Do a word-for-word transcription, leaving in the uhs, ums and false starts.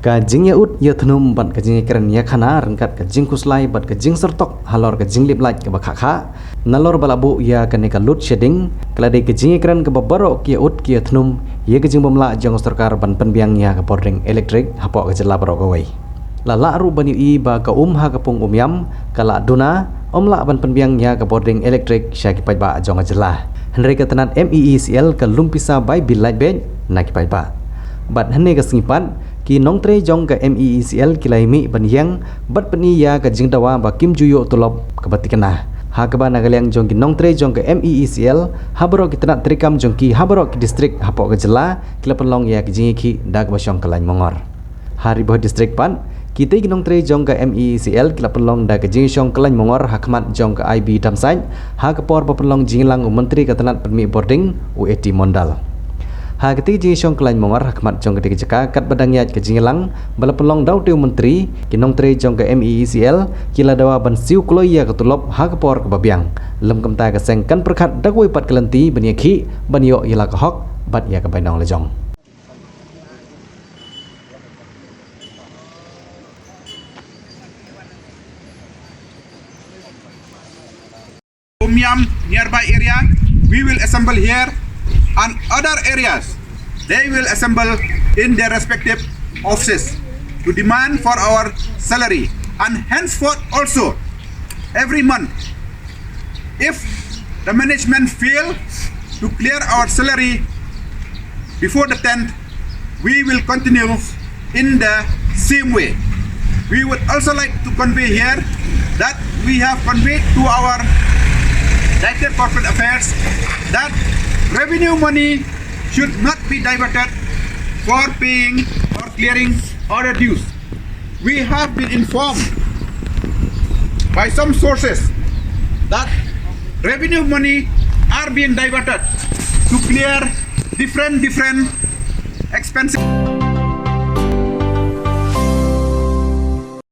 Ka jingïaud ïathnum bad ka jingïakren ïakhana ryngkat ka jingkhuslai bad ka jingsyrtok halor ka jinglip light kaba khah khah nalor ba la buh ïa kane ka load shedding, ka la dei ka jingïakren kaba baroh ki ïaud ki ïathnum ïa ka jingbymlah jong ka sorkar ban pynbiang ïa ka bording elektrik hapoh ka jylla baroh kawei. La lah ruh ban ïohi ba ka um ha ka pung Umiam ka la duna, ym lah ban pynbiang ïa ka bording elektrik sha ki paidbah jong ka jylla. Hynrei ka tnat M E E C L ka lum pisa bai bill light beit na ki paidbah. Bad hynne ka sngi pat, ki nongtrei jong ka M E E C L ki la ïa mih ban ïeng bad pyni ïa ka jingdawa ba kim ju ïoh tulop kaba thikna. Ha kaba na ka liang jong ki nongtrei jong ka M E E C L ha baroh ki tnat treikam jong ki ha baroh ki district hapoh ka jylla ki la pynlong ïa ka jingïakhih da kaba shong kyllain mongor. Ha Ri Bhoi District pat, kitei ki nongtrei jong ka M E E C L ki la pynlong da ka jingshong kyllain mongor ha khmat jong ka I B Damsait, ha ka por ba pynlong jingïalang u Myntri ka tnat pynmih bording u A T Mondal. Ha katei ka jingshong kyllain mongor ha khmat jong katei ka jaka katba dang ïaid ka jingïalang ba la pynlong da utei u Myntri, ki nongtrei jong ka M E E C L ki la dawa ban siew kloi ïa ka tulop ha ka por kaba biang. Lym kumta ka seng kan pyrkhat da kawei pat ka lynti ban ïakhih ban ïoh ïa la ka hok bad ïa ka bainong lajong. Umiam nearby area, we will assemble here, and other areas, they will assemble in their respective offices to demand for our salary. And henceforth also, every month, if the management fail to clear our salary before the tenth, we will continue in the same way. We would also like to convey here that we have conveyed to our Director Corporate Affairs that revenue money should not be diverted for paying or clearing other dues. We have been informed by some sources that revenue money are being diverted to clear different, different expenses.